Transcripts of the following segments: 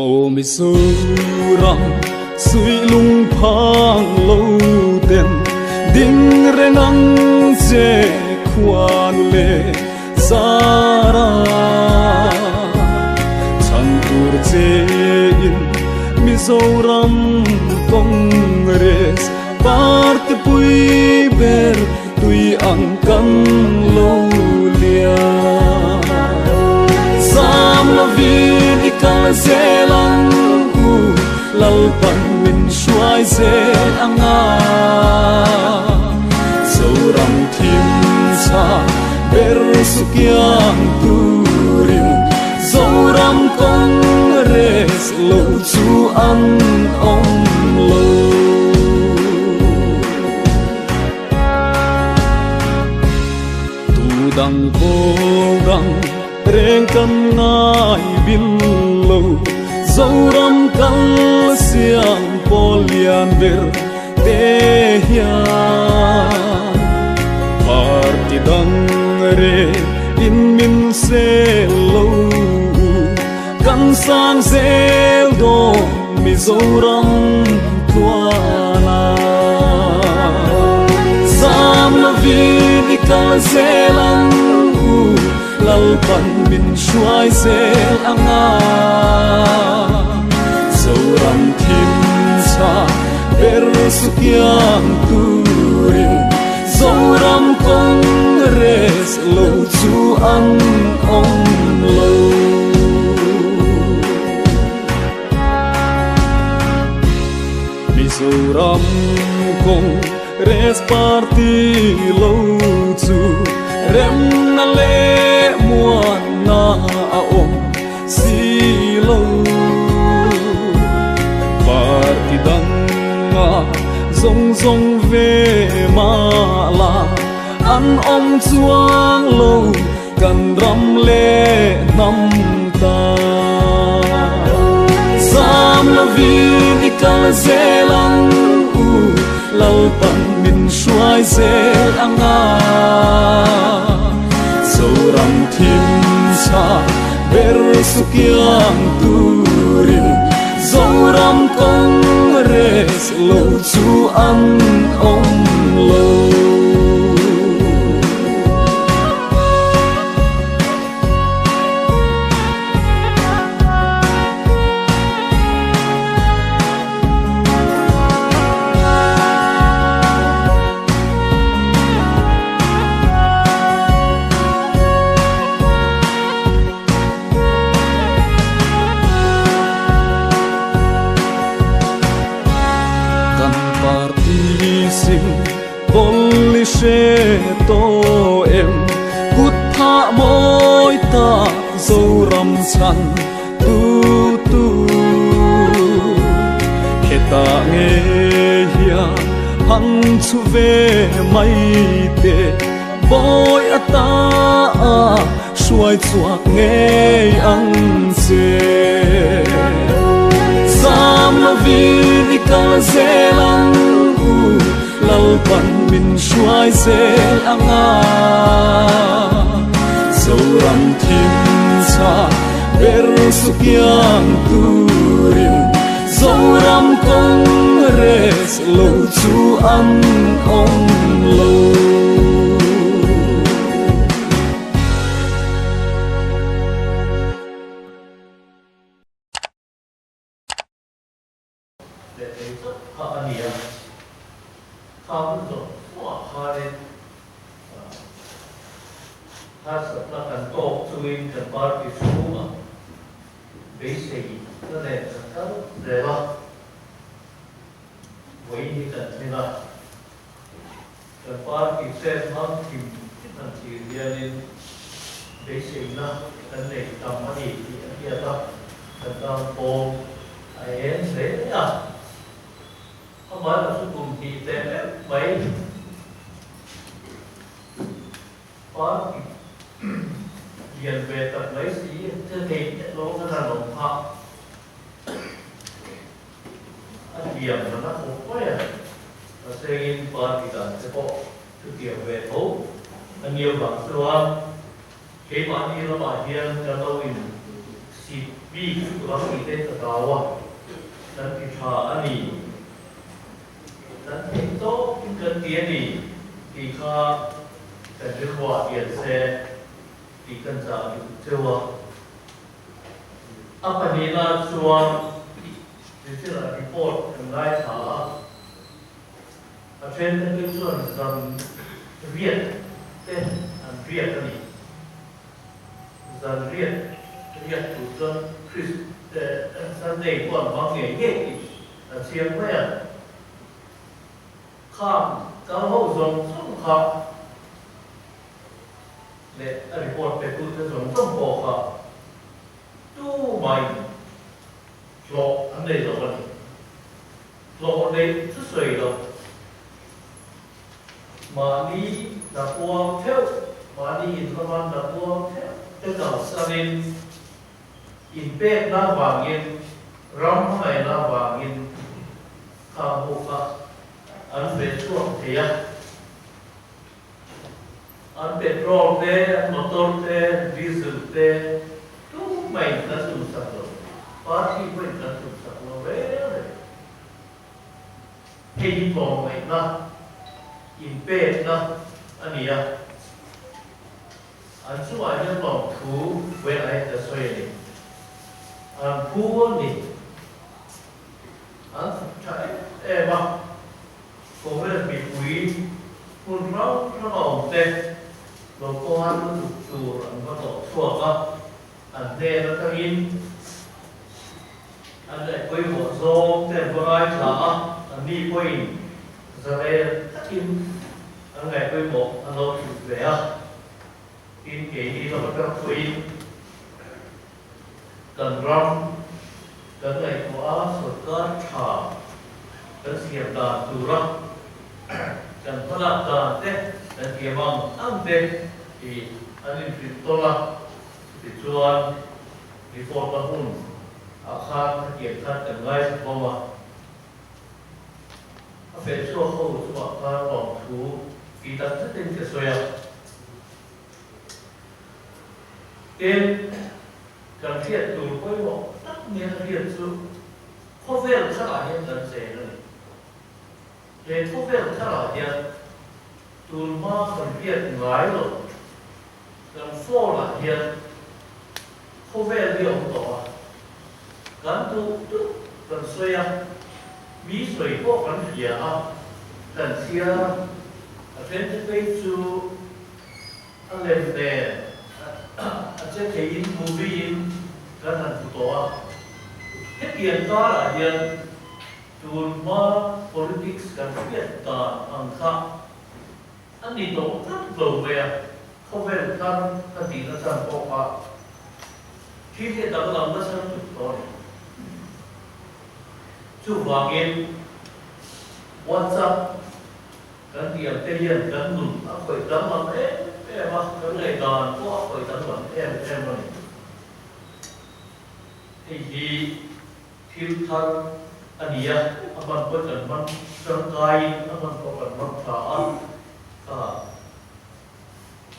Aw Mizoram suih lungphang lo ten ding reng ang che khuan leh zara chhan tur che in Mizoram Congress Party pui ber tui ang kan lo lian. Zam lovin i kal zel ang u, Lalpan min hruai zel ang a. Zoram thim chha ber sukiang turin Zoram Congress lo chu an awm lo. Tu dang pawl dang reng kan ngai bil lo, Zoram kal siam pawl lian ber te hian party dang re in min sel lo, kan sang zel dawn Mizoram tluana. Zam lovin i kal zel ang u, Lalpan min hruai zel ang a. Zoram thim chha ber sukiang turin Zoram Congress lo chu an awm lo. Mizoram Congress Party lo chu remna leh muanna a awm si lo. Party danga zawng zawng ve mah la an awm chuang lo kan ram leh hnam ta. Zam lovin i kal zel ang u, Lalpan min hruai zel ang a. Zoram thim chha ber sukiang turin Zoram Congress lo chu an awm lo. Kan party sim bawlh i hre tawh em? Kut phah mawi tak Zoram chhan tu tu. Hetah nge hian han chhu ve mai teh bawi ata a hruai chhuak ngei ang che. Zam lovin i kal zel ang u, Lalpan min hruai zel ang a. Zoram thim chha ber sukiang turin Zoram Congress lo chu an awm lo. Leh thei chauh kha a ni a, kha hun zawng zawngah khanin harsatna kan tawk chungin kan party chhungah beisei na nen kan kal zel a, vawiin hi kan thleng a, kan party chet hmang thim thim han thlir hianin beiseina kan nei tam a ni tih a hriat a, kan tan pawm a en hle a. Amaherawhchu kum hnih teh meuh mai party lian ve tak mai si che thei teh lo khan a rawn phah. A hliam na na khawp mai a, mahsengin party dan te pawh chutiang ve tho a nia vang chuan keimahni lamah hian kan lo in sip. Bik lam tih te ka hlau a, kan ti tha a ni, kan theih tawkin kan ti a ni tih kha kan rilruah lian se tih kan chah duh cheu a. A pahnihna chuan Richard-a report kan ngaithla a, a then te chuan zan riat te an riat a ni. Zan riat riat tur chuan Chris Sunday pawh an hmang ngei ngei tih a chiang mai a. Khang kal ho zawng zawng kha leh a report pe tute zawng zawng pawh kha tumah in hlawh an nei lo a ni. Hlawh neih chu sawi lo. Mahni hna puang theuh, mahni inlama hna puang theuh te kalsanin, inpekna vangin, ram hmangaihna vangin khang ho kha an ve chhuak thei a. An petrol te, an motor te, diesel te tumah in kan tumsak lo, party pawhin kan tumsak lo reng reng. Hei hi tlawmngaihna, inpekna a ni a, an chungah hian lawmthu vawiin ah hian ka sawi a ni. An phu a ni. An thawk tha em em a, Congress mipui hmun hrang hranga awm te lo kawng lutuk tur an va tawh chhuak a, an hnen atangin An leh pawimawh zawng te an va ngaithla a, anni pawhin zalen takin an ngaih pawimawh an lo hrilh ve a. Tin, keini lam atang pawhin kan ram kan ngaihtuah a, sorkar tha kan siam dan tura kan hmalak dan te, kan thiam ang ang te hi an inhrilh tawn a. Tichuan, report a hun ah khan hetiang khan kan ngaithla hlawm a, a feh chhuak ho chungah khan lawmthu tih tak zetin ka sawi a. Tin, kan hriat tur pawimawh tak nia ka hriat chu khawvel tharah hian kan chen a ni. He khawvel tharah hian tunhma kan hriat ngai lo Kan phone ah hian khawvel hi a awm tawh a, kan duh duh kan sawi a, mi sawi pawh kan hria a, kan chhiar a, a then te phei chu a lem nen a che theiin movie in kan han hmu tawh a. Hetiang karah hian tun hma politics kan hriat dan ang kha A ni tawh tlat lo mai a, khawvel thar ka tihna chan pawh kha thil hi a danglam nasa lutuk tawh a ni. Chuvangin WhatsApp kan tih ang te hian kan nun a khawih danglam em em a, kan ngaihdan pawh a khawih danglam em em a ni. Hei hi Thil thar a ni a, a hman pawh kan hman tangkaiin a hman pawh kan hmang tha a, kha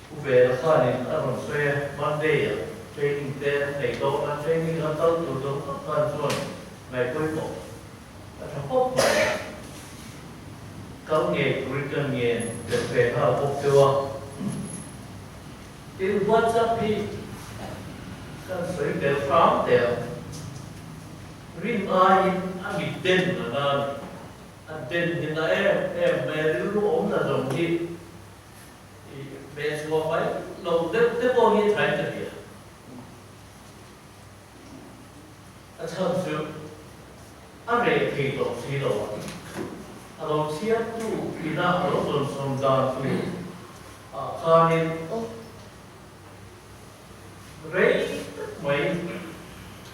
U Vela khanin a rawn sawi a, Monday ah training te an nei dawn a, training a kal tur zawng zawng khan chuan ngaih pawimawh a tha khawp mai a, kal ngei turin ka ngen tel ve nghal bawk deuh a. Tin, WhatsApp hi kan sawi tel hram teh ang. Rin aiin a mit den a na a ni. A den hi na em em mai a, rilru awm na zawng hi i hmehchhuah mai lo deuh te pawh hi thain ka hria. A chhan chu a reh thei tawh si lo a, a lo chhiartu ina a lo dawnsawn dan tur ah khanin rei tak mai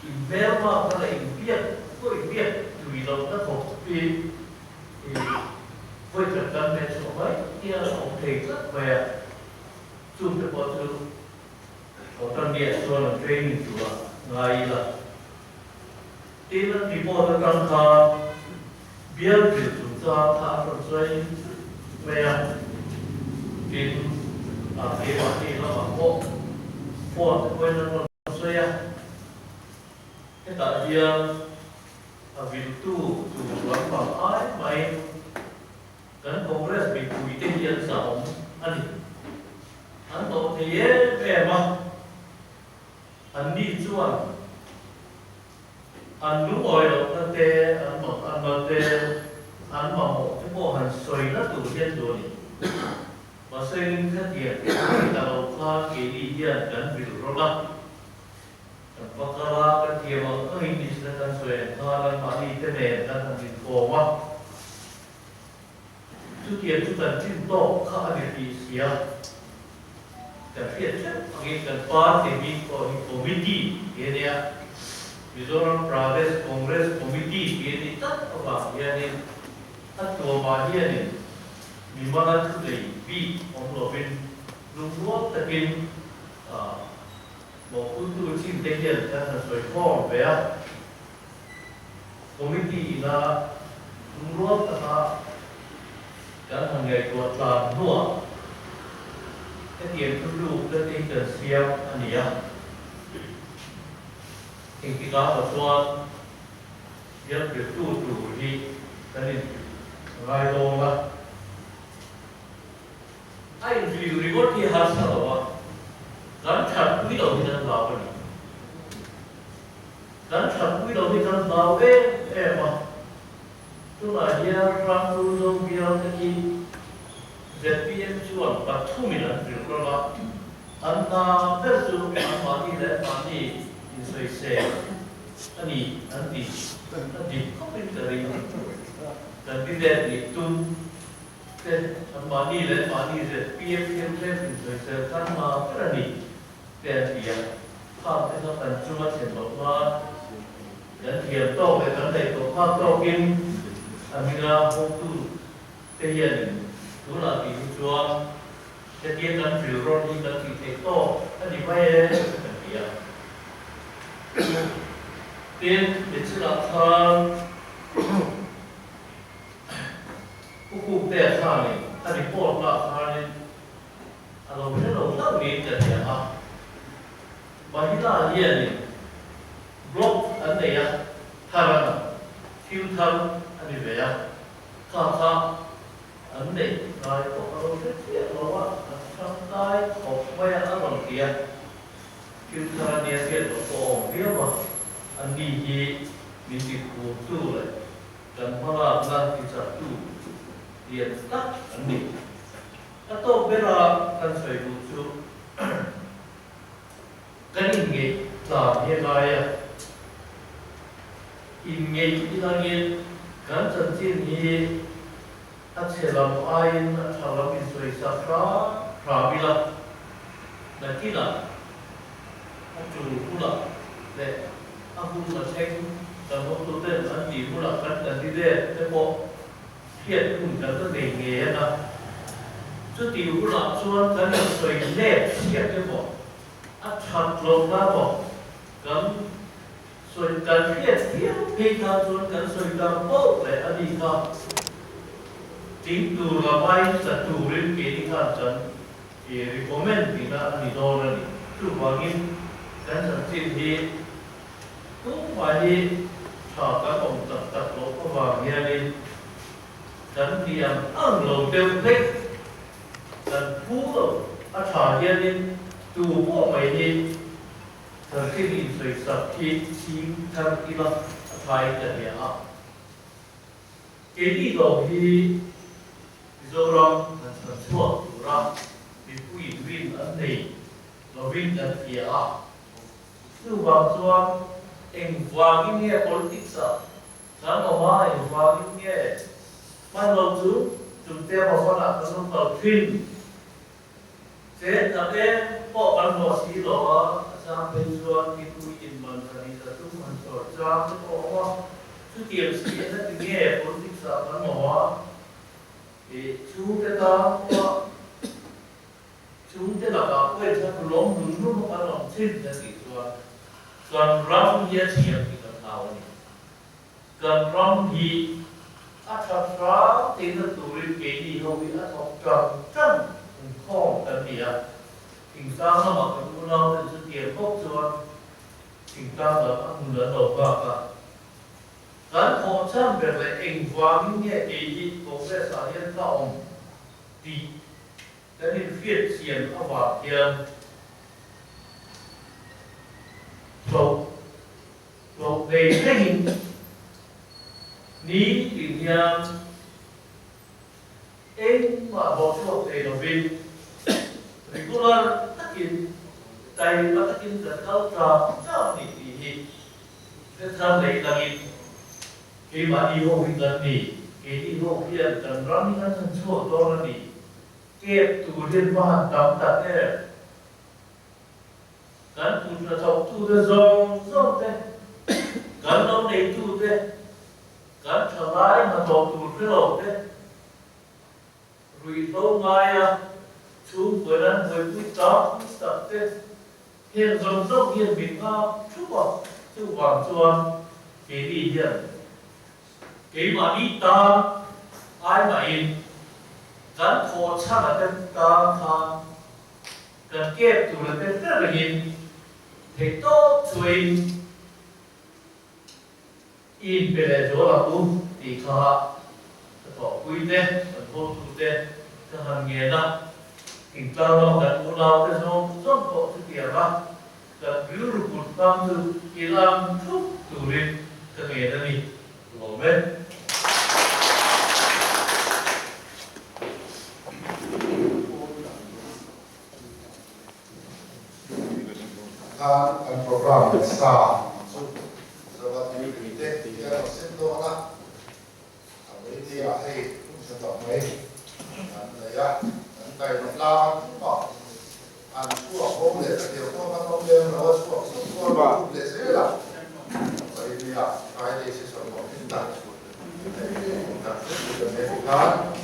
inhmelmakna leh inbiak pawh inbiak tui lohna khawp hi vawi khat kan hmehchhuah mai hian a awm thei tlat mai a, chungte pawh chu Australia chuan an training tura ngai ila. Tin, an report atang khan bial bil chungchang kha an rawn sawi mai a. Tin, a keimahni lamah pawh phone te pawhin an rawn sawi a. Hetah hian a viltu tur lampang ai maiin kan Congress mipuite hi an zahawm a ni. An tawh thei em em a, anni chuan an lungawi lohna te, an manganna te, an mamawh te pawh han sawina tur hian duh a ni. Mahse khatiang hi ta lo khan keini hian kan vil rawlh a. Kan va kal a, kan thiam ang angin Krishna kan sawi ang khan anmahni te nen kan han inkawm a. Chutiang chu kan chin tawk kha a ni tih sia. Kan hriat hreuh angin kan party bik pawh hi committee tih a nia. Mizoram Pradesh Congress Committee tih a nih tlat avang hianin a tuamah hianin mimala thunei bik awm lovin lungrual takin Mawhpuitu chin te hian kan han sawi khawm ve a, Committee ina lungrual taka kan han ngaihtuah tlan hnuah hetiang thuthlukna te hi kan siam a ni a. Engtikah maw chuan bialbiltu tur hi kan inpilh ngai dawn a. A inhliu ringawt hi harsa lo a, kan thatpui lo hi kan hlau a ni. Kan thatpui lo hi kan hlau em em a, tunah hian Rangtu Zo bial te khi zpm chuan pathumin an hrilh rawlh a, an hna ber chu anmahni leh anmahni insawisel a ni an ti a dik khawpin ka ring a, candidate nih tum Te, an mahni leh mahni zpm thil tlem insawisel khan hma ber a ni, te an ti a. Khang te kha kan chunga thlen loh nan kan thiam tawk leh kan neih tawh phak tawkin a hminga hawngtu te hianin tunah tih hi chuan hetia kan ril rawn hi kan tih theih tawk a ni mai e, kan ti a. Tin, mitchilh khan Pu Kuktea khanin a report lah khanin a lo hre lo hlauh niin ka hria a. Mahila hianin blog an nei a, thar a na, thil thar a ni ve a, kha kha an neih ngai pawh a lo hre chiah lo a, an tangkai khawp mai a a rawn ti a. Thil thar a nia hriat loh pawh a awm viau a, anni hi min ti khurtu leh Kan hmalakna tichaktu lian tak an ni. A tawp bera kan sawi duh chu kan inngeih tlan hi a ngai a. Inngeih ilangin kan chanchin hi a chhe lam aiin a tha lam insawisak hram hram ila, nakinah a tul bulah leh a hun a thleng kan hotuten an tih bulah kan candidate te pawh hriat hun kan la nei ngei a na. Chutih hunah chuan kan insawi nep hriat emaw, a that lohna emaw kan sawi kan hriat viau phei khan chuan kan sawi tam poh leh a ni kha. Tling tur lamaiin tla turin keini khan kan I recommend tihna a ni dawn a ni. Chuvangin kan chanchin hi tumah hi tha kan awm tak tak loh avang hianin kan ti ang ang lo deuh hlek, kan phu lo a tha hianin tu pawh mai hi chanchin insawisak hi ching thar ila a thain ka hria a. Keini lo hi Mizoram kan chhan chhuak tura mipuiin rin an nei lovin kan hria a. Chuvang chuan engvangin nge politics ah kan awm a, engvangin nge hman lo chu chungte Bhavan ah kan lo kal thin Chen tak em pawh kan hlawh si lo a, a chang phei chuan mipui inman zan in a tum han chawr chang te pawh a awm a. Chutiang si a ti nge politics ah kan awm a, ih chhungte tan pawh chhungte lakah pawh in thla lawm nun nun a kan awm thin a tih chuan kan ram hi a chhiam tih kan hlau a ni. Kan ram hi a tha hrang theihna turin keini ho hi a thawk tang tang inkhawm kan ni a, thingtlang lamah kan unau ten chutiang bawk chuan. Thingtlang lam a hmun an lo nghak a. Kan thawh chhan ber leh engvangin nge kei hi Congress ah hian ka awm tih kan inhriat chian avang hian hlauh hlauh nei rengin ni tin hian Engmah hlawh chhuak thei lovin regular takin taima takin kan kal tlang tlang a ni tih hi hre thar leh langin keimahni ho hi kan ni, keini ho hian kan ram hi kan chhan chhuak dawn a ni, kep tur hian va han tam tak em? Kan kut hnathawktute zawng zawng te, kan lo neitute, kan thalai hnathawk tur hre lo te, ruihhlo ngaia chhungkaw an buaipui tam tak te, heng zawng zawng hian min nghak thup a, chuvang chuan keini hian keimahni tan ai mahin kan thawh chhan a te tan khan Kan kep tur a tel ber rengin theihtawp chuain i inpe leh zual ang u tih kha ka thawhpui te, kan hawltu te ka han ngen a, thingtlang lama kan unau te zawng zawng pawh chutiang a kan rilru kut hmang chu i lam thup turin ka ngen a ni. Lawm e. Khan kan program sa chu Zova Tui te hian a sem dawn a, a media hei hun tha tak mai an nei a, an taima tlang ang thum a, an chhuak ho leh ka tiang pawh kan awm lem lo a, chhuak zuk chuan an lut leh zel a, Media Friday session pawh hlim tak hei tak zet zet an nei bawk a.